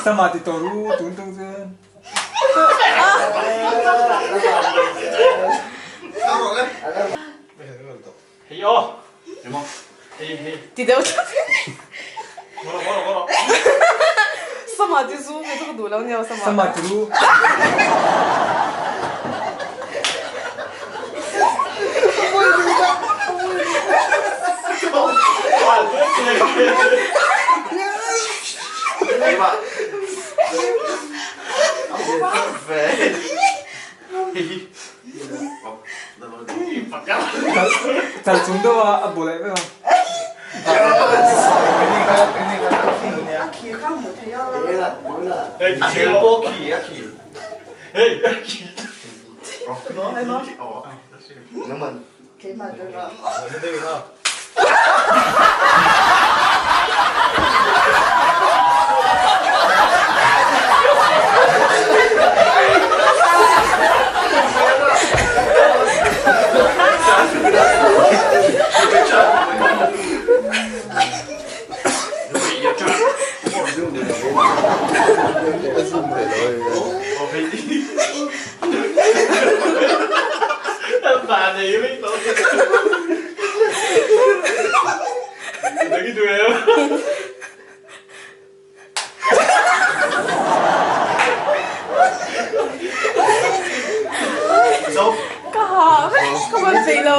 Sama ti to ru tun tung chuan. Ti deuh tlat. Sama ti zu ve chu ka duh lo nia sama. Sama ti ru. Chal chung deuh a a bu leh vek ang. Ka ha ka man thei lo.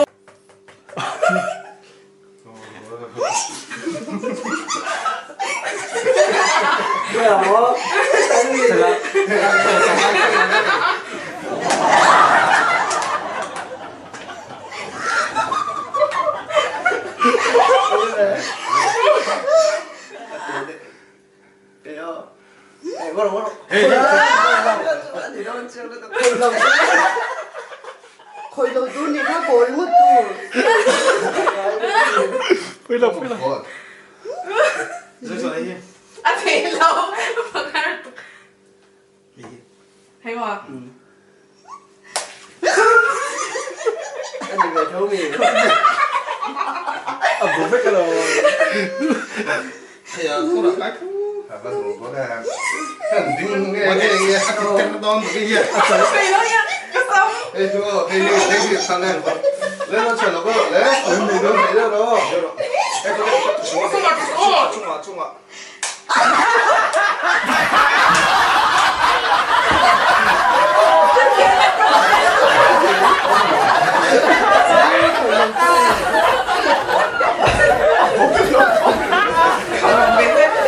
A thei lo. Pakar tuk. Hei maw? A bu vek alo. Thei lo ya. Ka sam.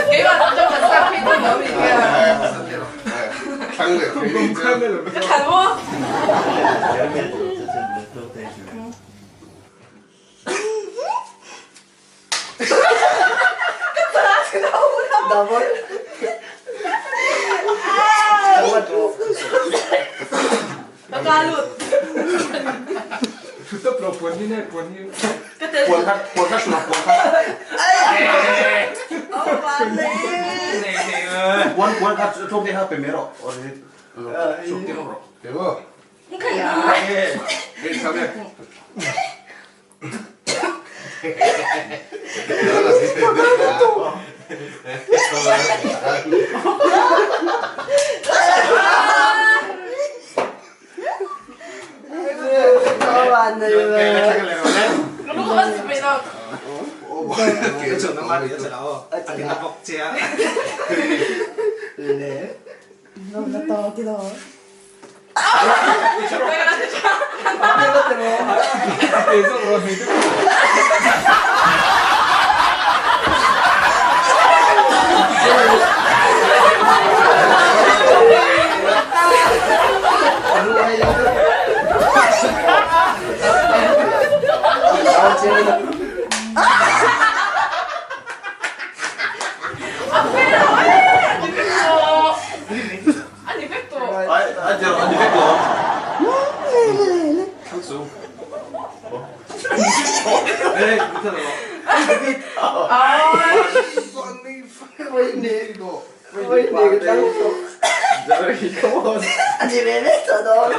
Keimah tu ka sak hi tu lo mi nia. Ka thlan maw? Ka ka lut. Stop lo puan hi ne puan hi. Ka tel. Ka lu an si pe lo. A pe zawk rawn hei deuh. A pe lo ee. Ani vek tawh. Ani vek tawh. Ani ve ve tawh dawn.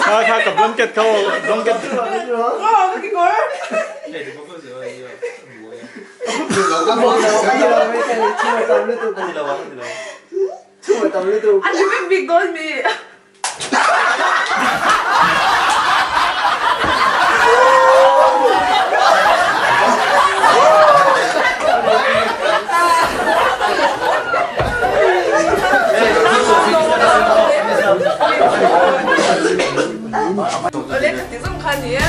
Kha kha ka blanket kha aw blanket. Ani bik bik dawn mi. Awle ka ti zawng kha ni e.